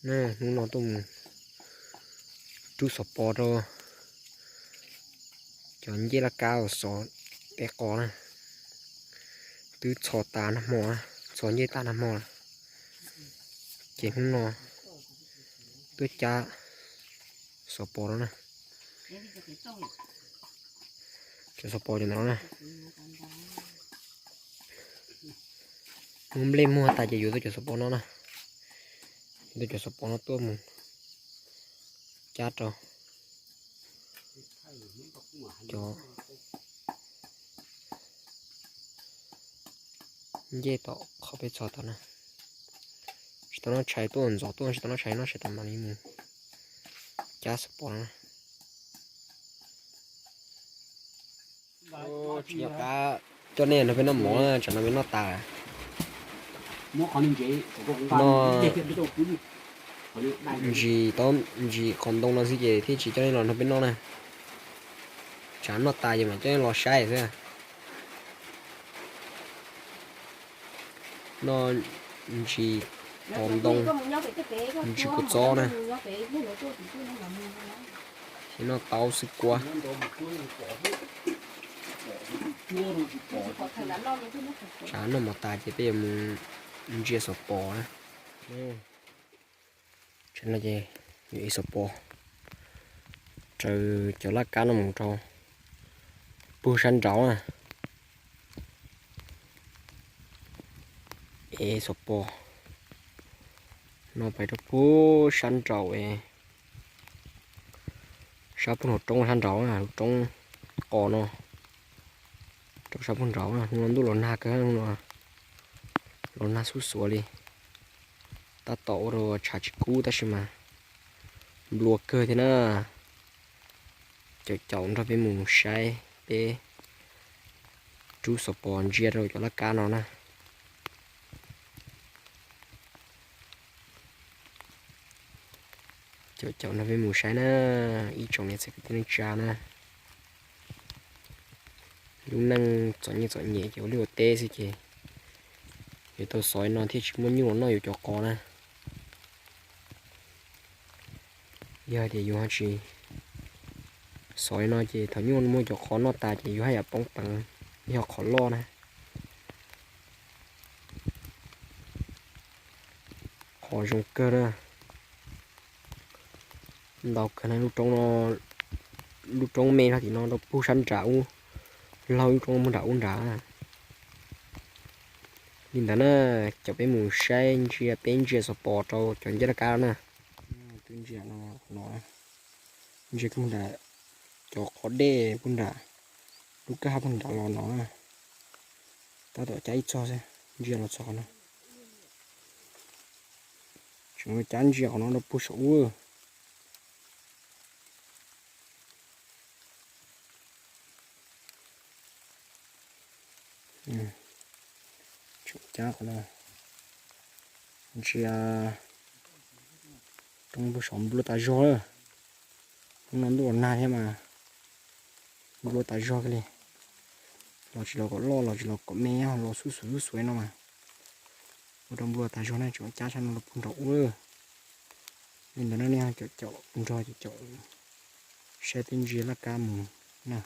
Hnub no tuaj mus rub xov pos rau cov ncej laj kab uas xov peb qos na. Twb txhos tas nag hmo, txhos ncej tas nag hmo lawm, ces hnub no tuaj cab xov pos no na. Cov xov pos cov ntawm no na. Muab nplej muag tas ces yuav tau cov xov pos no na. Yuav tau cov xov pos no tuaj mus cab rau cov ncej tom qhov peb txhos tau na. Tsis tau noj tshais tuaj ntxov tuaj, tsis tau noj tshais noj tshais tas mam li mus cab xov pos no na. Tsis nco qab coj nej nrog peb noj mov, tsam no peb noj tas. Noj ntsis tau ntsis qos ntoo no xwb ces thiaj tsis coj nej los nrog peb noj na. Tsam noj tas ces mam coj nej los saib xwb. Noj ntsis qos ntoo, ntsis kua txob na, ces noj taub xwb kuab. Tsam noj mov tas ces peb yuav mus ntsia xov pos na. Tsam no ces yuav ev xov pos raws cov laj kab no mus rau puag sab nraud na. Ev xov pos no pais rau puag sab nraud es sab puag nraum roob sab nraud na, lub roob qos no rau sab puag nraud na. Hnub no ntuj los nag kawg, hnub no los nag xub xuav li. Tab tom ua rau tshav tsis kub tab sis mas nplua kawg thiab na. Caum caum nrog peb mus saib peb rub xov pos ntsia rau cov laj kab no na. Caum caum nrog peb mus saib na, ib tsoom niam txiv kwv tij neej tsa na. Lub neej txom nyem txom nyem ces ua liaj ua teb xwb ces yuav tau xov li no thiaj tsis muaj nyuj los noj yus cov qos na. Yog tias yus ho tsis xov li no ces thaum nyuj muab cov qos noj tas ces yus haj yam poob peev, yog qhov loj na. Qhov zoo kawg na. Ntau kawg na, lub roob no, lub roob me log tim no rau puag sab nram ub, laug lub roob puag nram ub nrad. Li ntawd na, caum peb mus saib ntsia, peb ntsia xov pos rau cov ncej laj kab na. Twb ntsia no, no, ntsia puag nram cov qhov dej puag nram lub kwj ha puag nram los no na. Tab tom cab ib txog xwb, ntsia los txog qhov no. Tseem cab ntsia qhov no rau puag saum ub. Tseem cab qhov no ntsia roob puag saum, nplua tas zog lawm. Hnub no ntuj los nag thiab mas nplua tas zog kiag li. Los tsis los kom loj, los tsis los kom me, los xub xuav xub xuav no mas ua rau nplua tas zog na. Tseem cab sab no rau puag nraum ub. Li ntawd no nej caum caum nrog caum caum saib peb ntsia laj kab mus na.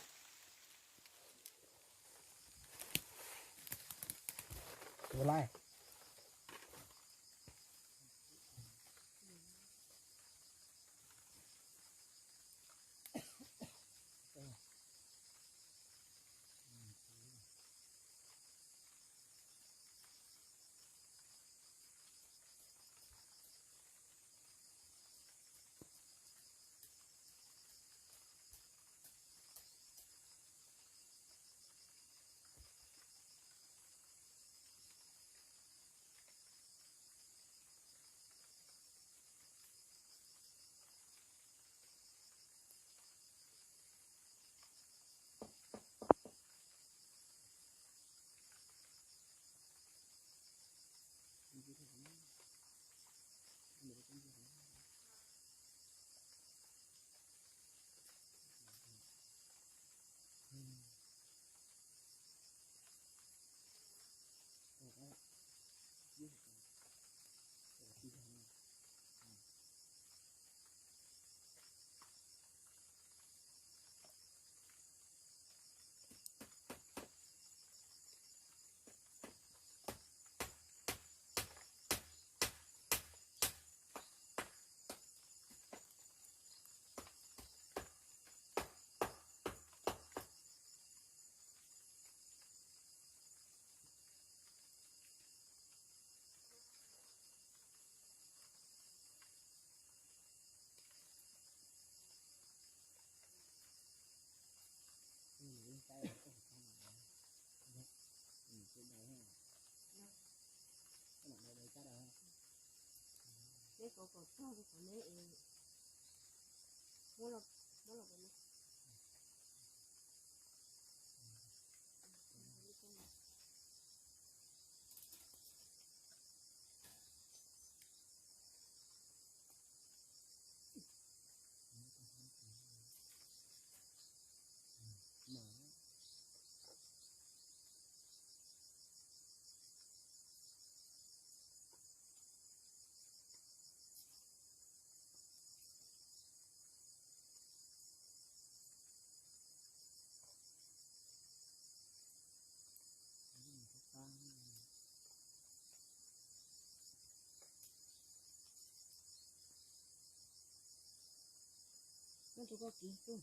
Muab tus koj kiv,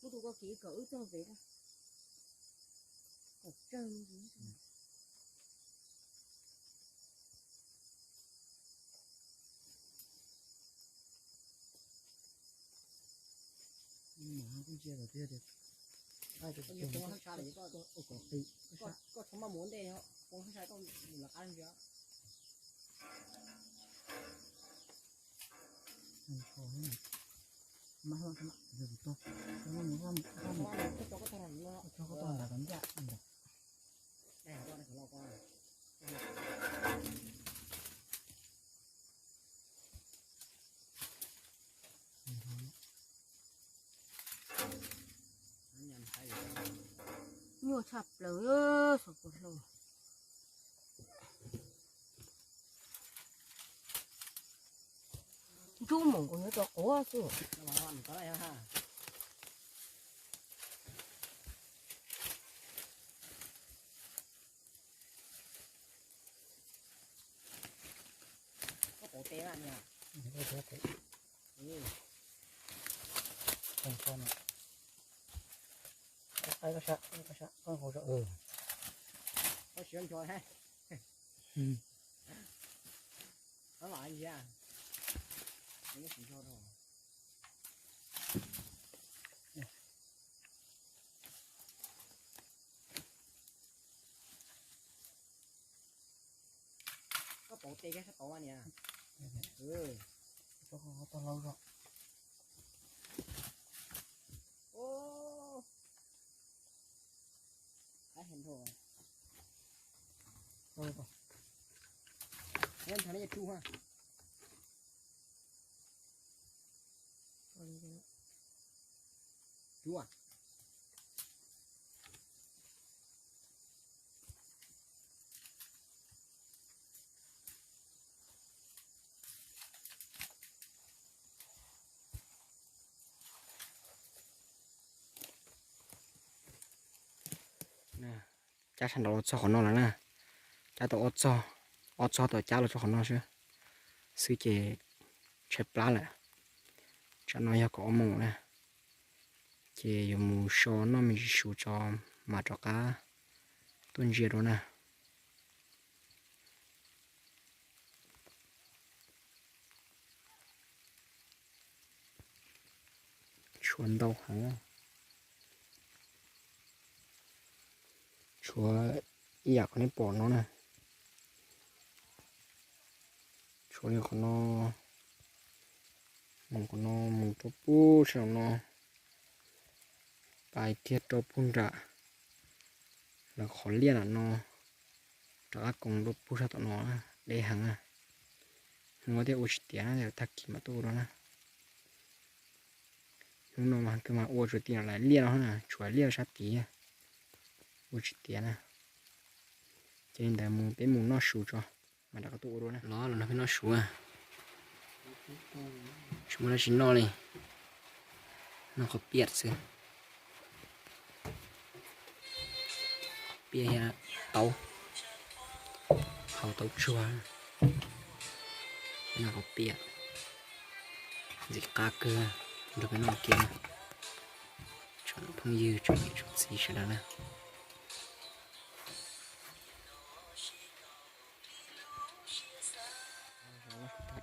muab tus koj kiv kom wb txog pem, kom tsawg. Koj txhob maj mus ua ntej, poob sab sai koj mus lawv qab ntsia. Nyuaj tshaj plaws, saum puas hlauv. Ntsub mus kuv yuav tso quav xwb. Koj pauv tes na niam. Koj sab, koj sab, koj hau rau. Koj siab ncho he. Koj lam nyiam. Koj pauv tes koj sab pauv niam. Tau lau zog. Qab heev dhau. Nthav nej tsu ha. Tsu a. Cab sab nraud los txog qhov no lawm na. Cab tau ob txog, ob txog tau cab los txog qhov no xwb, xwb ces tshaib plab lawm. Tsam no yog kaum ob moos na, ces yuav mus so noj me ntsis su tso mam rov qab tuaj ntsia dua na. Tshuav ntau heev. Tshuav ib yam qhov nej pom no na. Tshuav li qhov no, mus qhov no mus rau pub sab no, pais kiag rau pub nram lawv qhov liaj no, rov qab koom rau pub sab tom no, deb heev na. Hnub thiaj ua tsis tiav na, tag kis mam tuaj ua dua na. Hnub no mas kawg mas ua tsuas tim no lawv liaj no na, tshuav liaj sab tid ua tsis tiav na. Ces li ntawd mus peb mus noj su tso, mam rov qab tuaj ua dua na. Los los no peb noj su, tsis muaj dab tsi noj li, noj qhov piam xwb. Piam thiab taub, hau taub tsuag, noj qhov piam ntxim qab kawg, nrog peb noj kiag na. Tsoom phooj ywg tsoom niam tsoom txiv sawv daws na.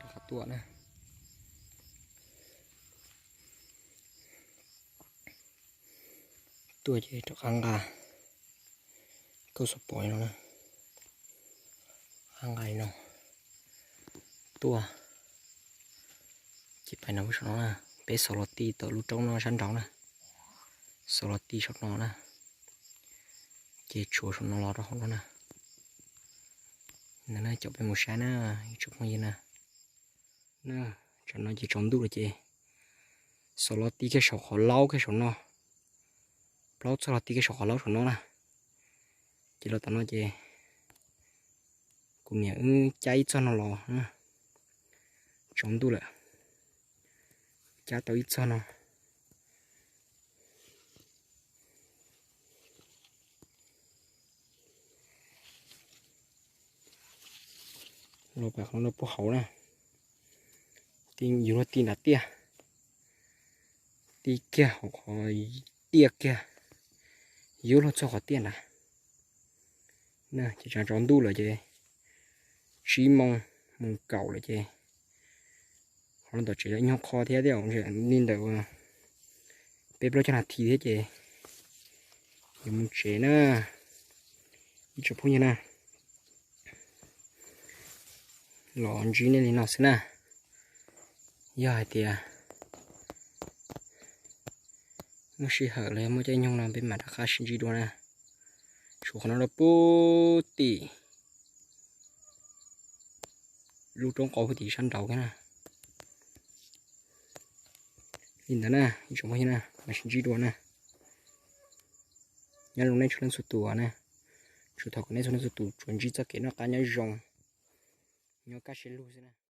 Rov qab tuaj na. Tuaj ces rov qab nqa, koj xav pom no na, qab nqa li no tuaj. Ces pais no saum no na, peb xaus los ti tom lub roob no sab nraud na, xaus los ti saum no na, ces tshuav saum no los rau hauv no na. Ntawd na, caum peb mus saib na, ib tsoom phooj ywg na. Tam no ces tsaus ntuj lawm ces xaus los ti kiag saum qhov laub kiag saum no, plaub txog los ti kiag saum qhov laub saum no na. Ces los tom no ces kuv niam wb cab ib txog no los, tsaus ntuj lawm, cab tau ib txog no. Los pam qhov no puag hauv na, yus luag ti nram tiaj, ti kiag hauv qhov tiaj kiag, yuav luag txog qhov tiaj nrad. Ces tsaus ntuj lawm ces tsib moos mus kaum lawm ces qhov no tom tsev ib nyuag qho thiab thiab, li ntawm peb plaub caug nas this thiab ces yuav mus tsev na, ib tsoom phooj ywg na. Los ntsib nej li no xwb na. Yog hais tias muaj sij hawm los yog muaj caij nyoog no peb mam rov qab sib ntsib dua na. Tshuav qhov no rau puag tim lub roob qau puag tim sab nraud thiab na. Li ntawd na, ib tsoom phooj ywg na, mam sib ntsib dua na. Nyob zoo nej txhua leej txhua tus na. Tsuas thov kom nej txhua leej txhua tus tsuas ntsib txoj kev noj qab nyob zoo, nyob kaj siab lug xwb na.